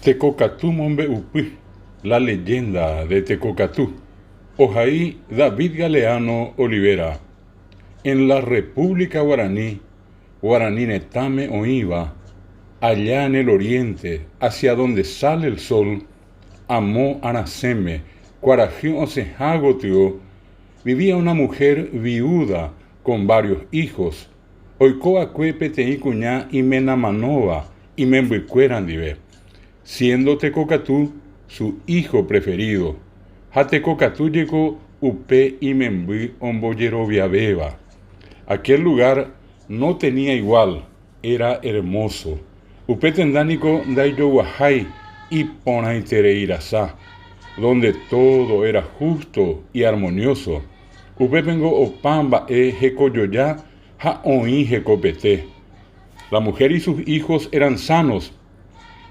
Tekokatu mombe'upy, La leyenda de Tekokatu, ohai David Galeano Olivera. En la República Guaraní, Guarani retãme oĩva, allá en el oriente, hacia donde sale el sol, amo arasẽme, kuarahy osẽha gotyo, vivía una mujer viuda con varios hijos, oiko va'ekue peteĩ kuña imenamanóva imembykuéra ndive, siendo Tekokatu su hijo preferido, ha Tekokatu jeko upe imemby ombojeroviavéva. Aquel lugar no tenía igual, era hermoso. Upe tenda niko ndaijoguahái iporãiterei rasa, donde todo era justo y armonioso. Upépengo opa mba'e hekojoja ha oĩ hekopete. La mujer y sus hijos eran sanos.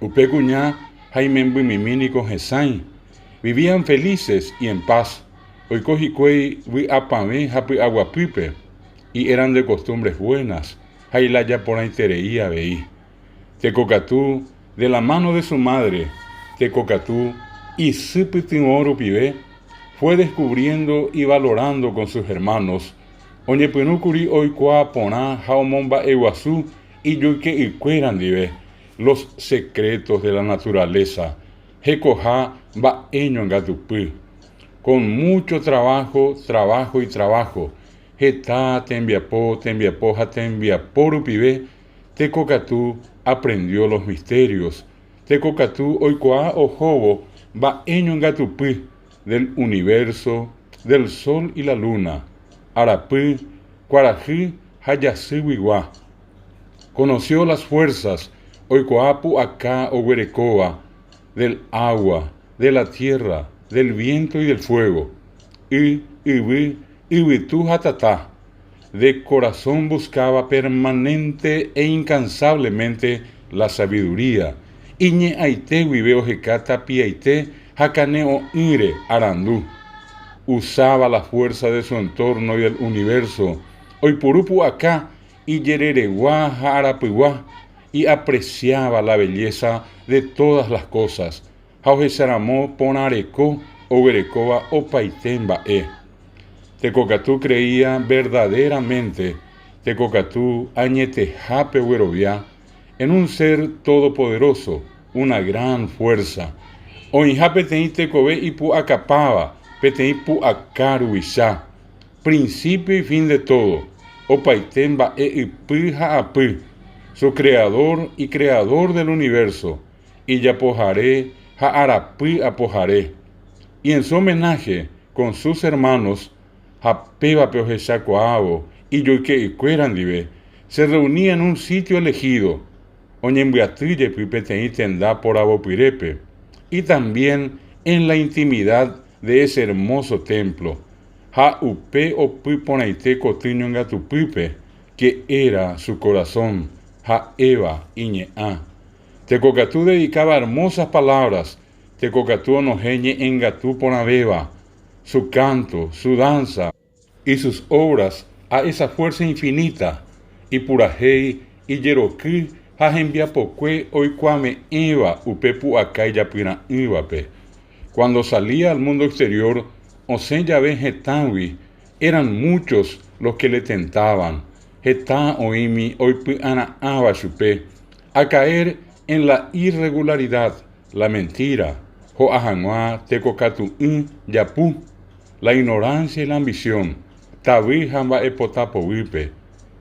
Upe kuña ha imembymimi niko hesãi. Vivían felices y en paz. Oiko hikuái vy'apavẽ ha py'aguapýpe. Y eran de costumbres buenas ha ilája porãiterei avei. Tekokatu de la mano de su madre, Tekokatu isy pytyvõ rupive, fue descubriendo y valorando con sus hermanos, oñepyrũkuri oikuaa porã ha omomba'eguasu ijoyke'ykuéra ndive los secretos de la naturaleza, hekoha mba'e ñongatupy. Con mucho trabajo, trabajo y trabajo, heta tembiapo, tembiapo ha tembiapo rupive, Tekokatu aprendió los misterios, Tekokatu oikuaa ohóvo mba'e ñongatupy del universo, del sol y la luna, arapy, kuarahy ha jasyguigua. Conoció las fuerzas, oikuaa pu'aka oguerekóva, del agua, de la tierra, del viento y del fuego, y, yvy, yvytu ha tata. De corazón buscaba permanente e incansablemente la sabiduría, iñe'ãite guive oheka tapiaite ha kane'õ'ỹre arandu. Usaba la fuerza de su entorno y del universo, oipuru pu'aka ijereregua ha arapygua, y apreciaba la belleza de todas las cosas, ha ohecharamo porãreko oguerekóva opaite mba'e. Tekokatu creía verdaderamente, tekokatu añetehápe oguerovia, en un ser todopoderoso, una gran fuerza, oĩha peteĩ tekove ipu'akapáva, peteĩ pu'aka ruvicha, principio y fin de todo, opaite mba'e ypy ha apy, su creador y creador del universo, ijapohare ha arapy apohare. Y en su homenaje, con sus hermanos, ha pévape ohechakuaávo ijoyke'ykuéra ndive, se reunía en un sitio elegido, oñembyaty jepi peteĩ tenda poravopyrépe, y también en la intimidad de ese hermoso templo, ha upe opy porãite koty ñongatupýpe, que era su corazón, ha'éva iñe'ã. Tekokatu dedicaba hermosas palabras, tekokatu onohẽ ñe'ẽngatu porãvéva, su canto, su danza, y sus obras a esa fuerza infinita, ipurahéi, ijeroky ha hembiapokue oikuave'ẽva upe pu'aka ijapyra'ỹvape. Cuando salía al mundo exterior, osẽ jave hetãgui, eran muchos los que le tentaban, heta oĩmi oipy'ara'ãva chupe, a caer en la irregularidad, la mentira, ho'a hag̃ua tekokatu'ỹ japu, la ignorancia y la ambición, tavy ha mba'epota poguýpe.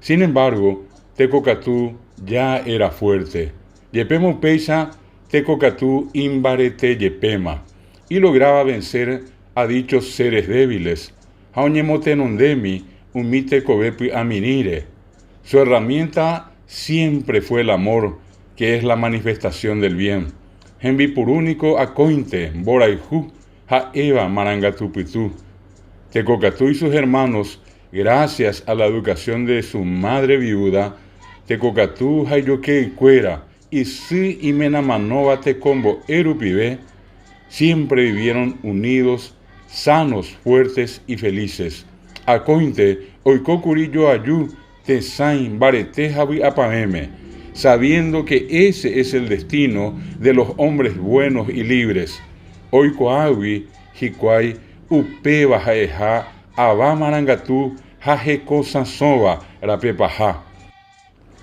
Sin embargo, tekokatu ya era fuerte. Jepémo upéicha, tekokatu imbarete jepéma, y lograba vencer a dichos seres débiles, ha oñemotenondémi umi tekove py'amirĩre. Su herramienta siempre fue el amor, que es la manifestación del bien. Hembipuru niko akóinte, mborayhu, ha'éva marangatupytu. Tekokatu y sus hermanos, gracias a la educación de su madre viuda, Tekokatu ha ijoyke'ykuéra, isy imenamanóva tekombo'e rupive, siempre vivieron unidos, sanos, fuertes y felices. Akóinte oikókuri joaju tesãi mbarete ha vy'apavẽme. Sabiendo que ese es el destino de los hombres buenos y libres, oikuaágui hikuái upéva ha'eha ava marangatu ha hekosãsóva rape paha.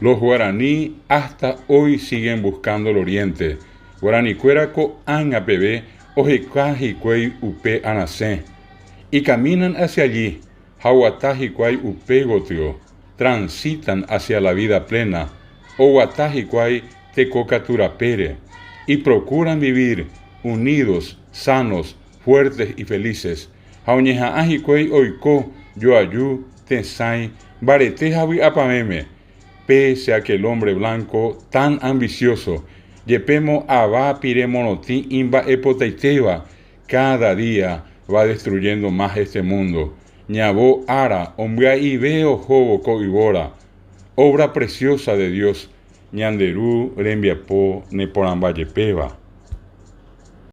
Los guaraní hasta hoy siguen buscando el oriente. Guaranikuéra ko'ág̃a peve oheka hikuái upe arasẽ. Y caminan hacia allí, ha oguata hikuái upe gotyo, transitan hacia la vida plena, oguata hikuái tekokatu rapére, y procuran vivir unidos, sanos, fuertes y felices, ha oñeha'ã hikuái oiko joaju, tesãi, mbarete ha vy'apavẽme, pese a que el hombre blanco tan ambicioso, jepémo ava pire morotĩ imba'epotaitéva, cada día va destruyendo más este mundo, ñavõ ára ombyaive ohóvo ko yvóra, obra preciosa de Dios, Ñande Ru rembiapo neporãmba jepéva.